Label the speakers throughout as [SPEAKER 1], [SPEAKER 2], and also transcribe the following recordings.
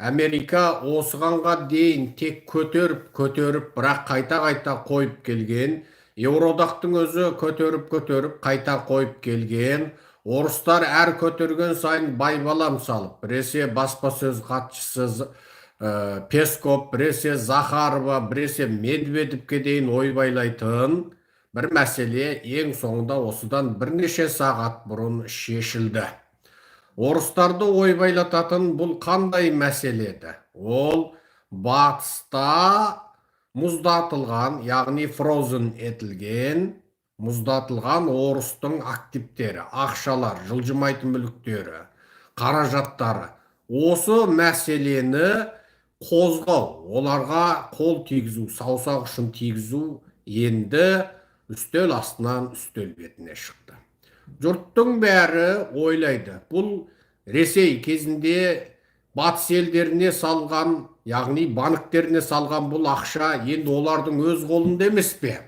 [SPEAKER 1] Америка осығанға дейін тек көтеріп көтеріп, бірақ қайта қайта қойып келген, Еуроодақтың өзі көтеріп көтеріп қайта қойып келген. Орыстар әр көтерген сайын байбалам салып, біресе баспасөз хатшысы Песков, біресе Захарова, біресе Медведевке дейін ойбайлайтын бір мәселе ең соңында осыдан бірнеше сағат бұрын шешілді. Орыстарды ойбайлататын бұл қандай мәселе еді? Ол батыста мұздатылған, яғни frozen етілген, мұздатылған орыстың активтері, ақшалар, жылжымайтын мүліктері, қаражаттары. Осы мәселені қозғау, оларға қол тигізу, саусақ ұшын тигізу енді үстел астынан үстел бетіне шықты. Жұрттың бәрі ойлайды, бұл Ресей кезінде батыс елдеріне салған, яғни банктеріне салған бұл ақша енді олардың өз қолында емес пе?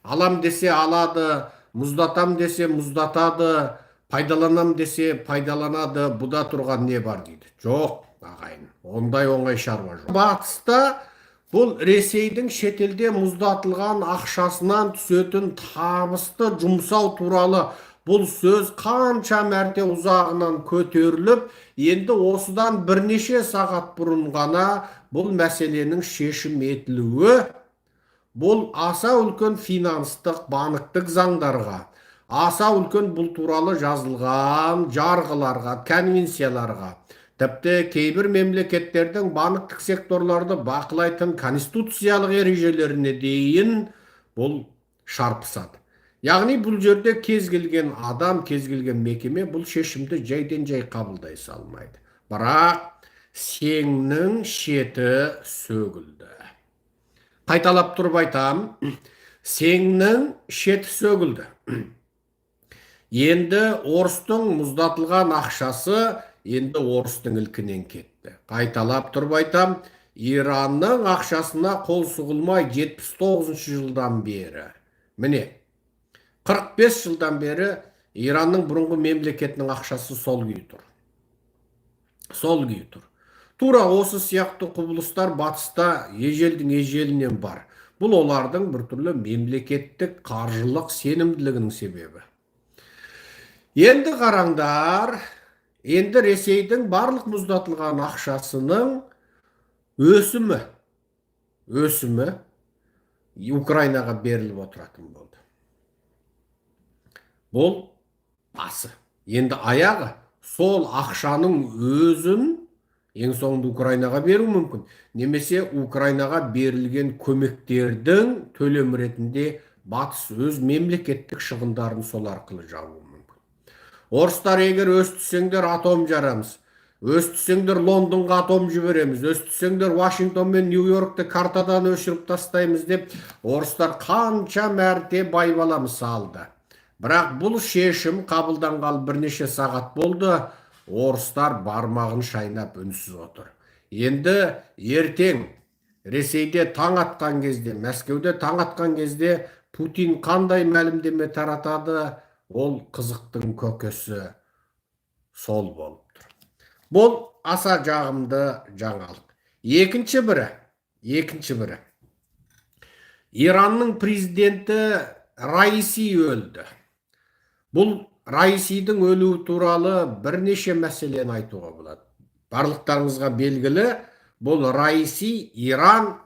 [SPEAKER 1] Алам десе алады, мұздатам десе мұздатады, пайдаланам десе пайдаланады, бұда тұрған не бар дейді. Жоқ, ағайын, ондай оңай шаруа жоқ. Батыста бұл Ресейдің шетелде мұздатылған ақшасынан түсетін табысты жұмсау туралы бұл сөз қанша мәрте ұзағынан көтеріліп, енді осыдан бірнеше сағат бұрын ғана бұл мәселенің шешім етілуі, бұл аса үлкен финанстық, банктік заңдарға, аса үлкен бұл туралы жазылған жарғыларға, конвенцияларға, тіпті кейбір мемлекеттердің банктік секторларды бақылайтын конституциялық ережелеріне дейін бұл шарпысады. Яғни бұл жерде кез келген адам, кез келген мекеме бұл шешімді жайдан жай қабылдай салмайды. Бірақ сеңнің шеті сөгілді. Қайталап тұрып айтам, сеңнің шеті сөгілді. Енді орыстың мұздатылған ақшасы енді орыстың ілкінен кетті. Қайталап тұрып айтам, Иранның ақшасына қол сұғылмай 79 жылдан бері. Міне, 45 жылдан бері Иранның бұрынғы мемлекетінің ақшасы сол күйі тұр. Сол күйі тұр. Тура осы сияқты құбылыстар батыста ежелдің ежелінен бар. Бұл олардың біртүрлі мемлекеттік қаржылық сенімділігінің себебі. Енді қараңдар, енді Ресейдің барлық мұздатылған ақшасының өсімі Украинаға беріліп отыратын болды. Бұл басы. Енді аяғы сол ақшаның өзін ең соңында Украинаға беру мүмкін. Немесе Украинаға берілген көмектердің төлем ретінде батыс өз мемлекеттік шығындарын сол арқылы жабуы мүмкін. Орыстар егер өстісеңдер, атом жарамыз, өстісеңдер, Лондонға атом жібереміз, өстісеңдер, Вашингтон мен Нью Йоркті картадан өшіріп тастаймыз деп орыстар қанша мәрте байбалам салды. Бірақ бұл шешім қабылданғалы бірнеше сағат болды, орыстар бармағын шайнап үнсіз отыр. Енді ертең Ресейде таң атқан кезде, Мәскеуде таң атқан кезде Путин қандай мәлімдеме таратады, ол қызықтың көкесі сол болып тұр. Бұл аса жағымды жаңалық. Екінші бірі. Иранның президенті Раиси өлді. Бұл Раисидің өлуі туралы бірнеше мәселені айтуға болады. Барлықтарыңызға белгілі, бұл Раиси Иран,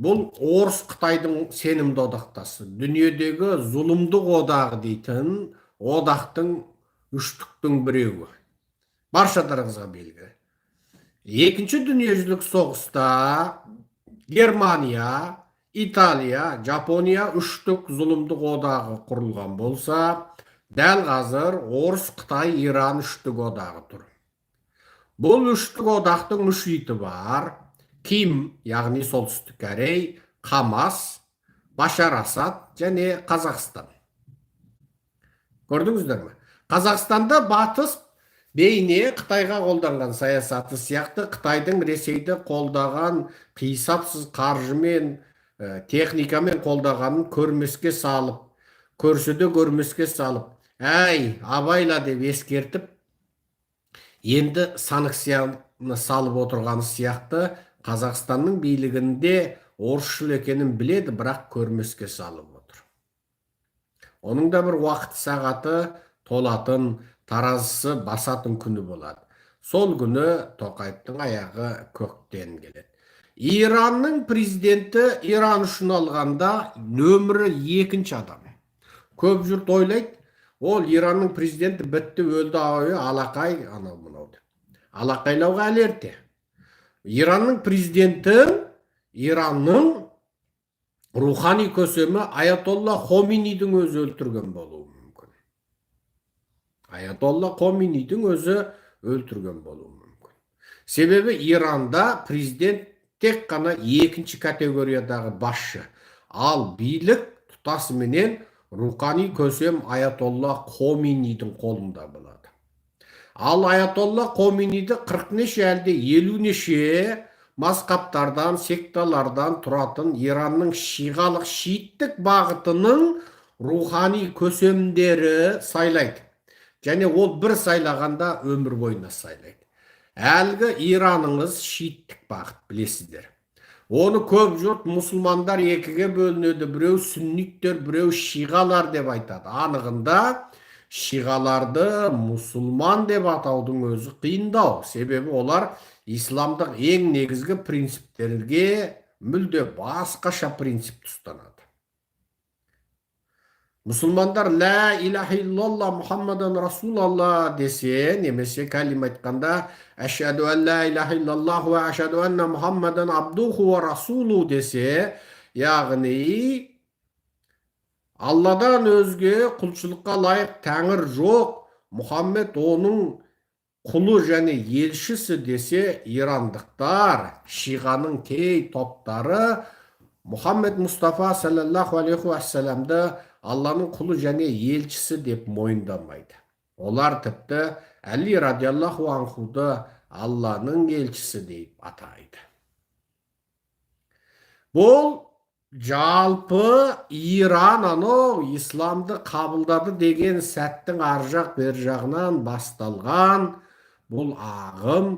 [SPEAKER 1] бұл орыс Қытайдың сенімді одақтасы. Дүниедегі зұлымдық одағы дейтін одақтың, үштіктің біреуі. Баршаларыңызға белгілі. Екінші дүниежүзілік соғыста Германия, Италия, Жапония үштік зұлымдық одағы құрылған болса, дәл қазір орыс, Қытай, Иран үштік одағы тұр. Бұл үштік одақтың үш иті бар. Ким, яғни Солтүстік Корей, Хамас, Башар Асад және Қазақстан. Көрдіңіздер ме? Қазақстанда батыс бейне Қытайға қолданған саясаты сияқты Қытайдың Ресейді қолдаған қисапсыз қаржымен, техникамен қолдағанын көрмеске салып, көрсе де көрмеске салып, әй, абайла деп ескертіп, енді санкция салып отырғаны сияқты, Қазақстанның билігінде орысшыл екенін біледі, бірақ көрмеске салып отыр. Оның да бір уақыт сағаты толатын, таразысы басатын күні болады. Сол күні Тоқаевтың аяғы көктен келеді. Иранның президенті Иран үшін алғанда нөмірі екінші адам. Көп жұрт ойлайды, ол Иранның президенті бітті, өлді, ой, алақай, анау мынау деп. Алақайлауға әлі ерте. Иранның президентін Иранның рухани көсемі Аятолла Хомейнидің өзі өлтірген болуы мүмкін. Аятолла Хомейнидің өзі өлтірген болуы мүмкін. Себебі Иранда президент тек қана екінші категориядағы басшы, ал билік тұтасыменен рухани көсем Аятолла Хомейнидің қолында болады. Ал Аятолла Хомейниді 40 неше, әлде 50 неше мазхабтардан, секталардан тұратын Иранның шиғалық, шииттік бағытының рухани көсемдері сайлайды. Және ол бір сайлағанда өмір бойына сайлайды. Әлгі Ираныңыз шииттік бағыт, білесіздер. Оны көп жұрт мұсылмандар екіге бөлінеді, біреу сүнниттер, біреу шиғалар деп айтады. Анығында шиғаларды мұсылман деп атаудың өзі қиындау. Себебі олар исламдық ең негізгі принциптерге мүлде басқаша принципті ұстанады. Мұсылмандар «Лә илаха иллалла, Мұхаммадан Расулалла» десе, немесе кәлима айтқанда «Әшһәду ан ла илаха иллаллах уа ашһаду анна Мұхаммадан абдуху уа расулу» десе, яғни Алладан өзге құлшылыққа лайық тәңір жоқ, Мұхаммед оның құлы және елшісі десе, ирандықтар, шиғаның кей топтары Мұхаммед Мұстафа саллаллаху алейхи уассаламды Алланың құлы және елшісі деп мойындамайды. Олар тіпті Әли радиаллаху анхуды Алланың елшісі деп атайды. Бұл жалпы Иран анау исламды қабылдады деген сәттің ар жақ бер жағынан басталған бұл ағым,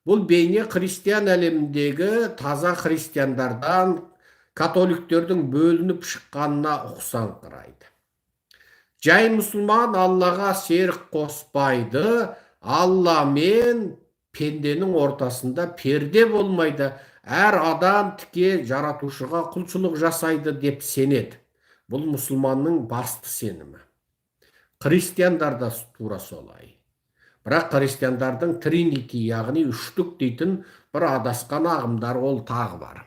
[SPEAKER 1] бұл бейне христиан әлеміндегі таза христиандардан католиктердің бөлініп шыққанына ұқсаңқырайды. Жай мұсылман Аллаға серік қоспайды, Алла мен пенденің ортасында перде болмайды, әр адам тіке жаратушыға құлшылық жасайды деп сенеді. Бұл мұсылманның басты сенімі. Христиандар да тура солай. Бірақ христиандардың тринити, яғни үштік дейтін бір адасқан ағымдар ол тағы бар.